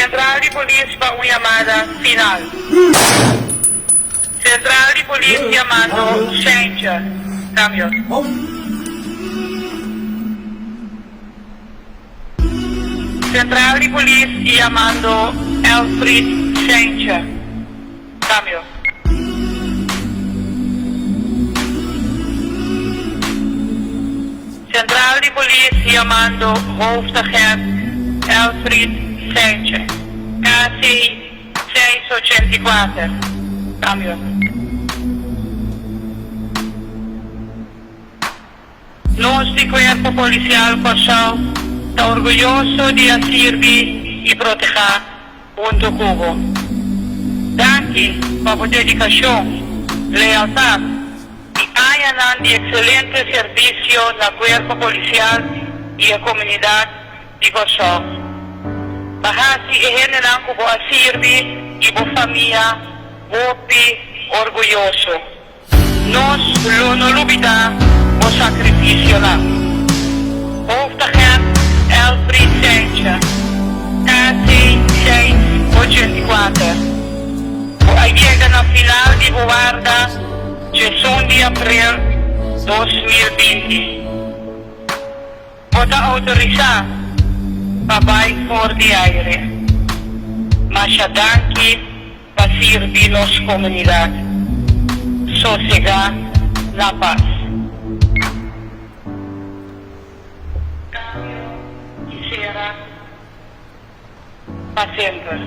Sentral di polis pa un yamada final. Sentral di polis yamando Seintje. Cambio. Sentral di polis yamando Elfried Seintje. Cambio. Central di polis yamando hoofdagent Elfried Seintje, KC 684. Cambio. Nos di Cuerpo Policial Kòrsou ta orguyoso di a sirbi i protehá huntu ku bo. Danki pa bo dedikashon, lealtat i añanan di ekselente servisio na Kuerpo Polisial i e komunidat di Kòrsou. Pa hasi e hendenan ku bo a sirbi i bo famia hopi orguyoso. Nos lo no lubidá bo sakrifisionan. Hoofdagent Elfried Seintje, KC 684, Bo a yega na final di bo warda djesun di aprel 2020. Bo ta outorisá pa bai for di aire. Masha danki pa sirbi nos komunidat. Sosegá na pas. Kambio i sera pa semper.